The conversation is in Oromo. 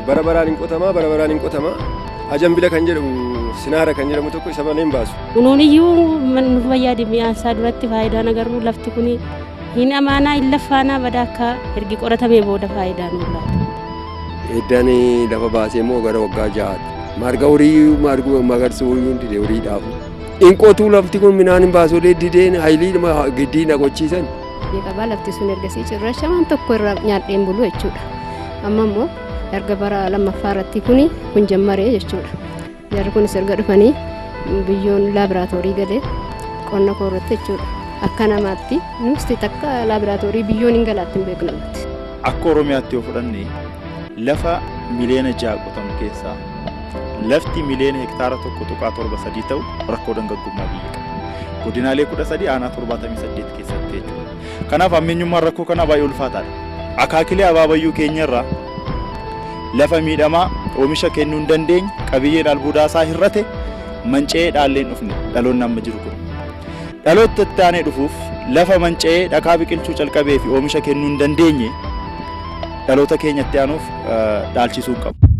Bara baraan hin qotama, bara baraan hin qotama. Ajambila kan jedhamu sinaara kan jedhamu tokko isa malee hin baasu. Kunuun iyyuu nu fayyade mi'aansaa duratti faayidaan agarru lafti kun hin amaanaa hin laffaanaa badaa akka ergi qoratamee booda faayidaa nu laata. Eddaan lafa baasee immoo gara waggaa 6ti. Marga horii magarsuu hin dide horiidhaaf. In qotuu lafti kun midhaan hin baasuu dideen hayilii giddii na gochiisan. Qabaa lafti sun ergasii cirracha waan tokko irraa nyaadheen bulu jechuudha. Amma immoo erga bara lammaffaa irratti kuni kun jammaree jechuudha. Jarri kunis erga dhufanii biyyoon laaboraatoorii galee qonna koo irratti jechuudha. Akka namaatti nuti takka laaboraatoorii biyyoon hin galaatti hin beeknu nuti. Akka Oromiyaatti yoo fudhanne lafa miliyoona 6 qotamu keessaa lafti miliyoona hektaara 1.73 ta'u rakkoo dangaggummaa biyya qaba. Godinaalee 13 aanaa 78 keessatti jechuudha. Kanaaf hammeenyummaan rakkoo kanaa baay'ee ulfaataadha. Akaakilee abaabayyuu keenyarraa lafa miidhamaa oomisha kennuu hin dandeenye qabiyyeen albuudaa isaa hir'ate manca'ee dhaalleen dhufne dhaloonni amma jiru kun. Dhaloota itti aanee dhufuuf lafa manca'ee dhakaa biqilchuu calqabee fi oomisha kennuu hin dandeenye dhaloota keenya itti aanuuf dhaalchisuu hin qabu.